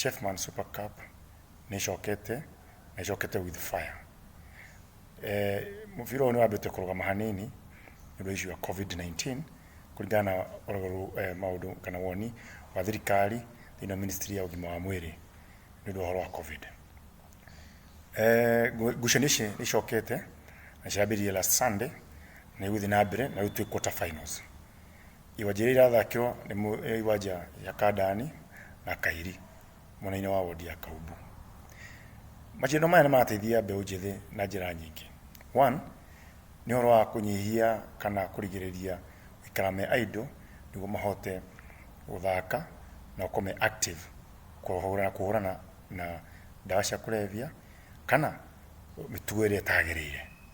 Chefman Super Cup nĩ ĩcokete na ĩcokete with fire. Mũbira ũyũ nĩ wambĩte kũrũgama hanini nĩ ũndũ wa issue ya Covid-19 kũringana na maũndũ kana woni wa thirikari thĩinĩ wa ministry ya ũgima wa mwĩrĩ nĩ ũndũ wa ũhoro wa Covid. Ngucanio ici nĩ icokete na cirambĩrĩirie last Sunday na igũthiĩ na mbere na rĩu twĩ quarter finals. Iwanja iria irathakĩrwo nĩ iwanja ya Kandani na Kairi mwena-inĩ wa wodi ya Kaumbu. Macindano maya nĩ marateithia mbeũ njĩthĩ na njĩra nyingĩ. One, nĩ ũhoro wa kũnyihia kana kũrigĩrĩria gũikara me idle nĩguo mahote gũthaka na gũkorwo me active kũhũrana na ndawa cia kũrebia kana mĩtugo ĩrĩa ĩtagĩrĩire.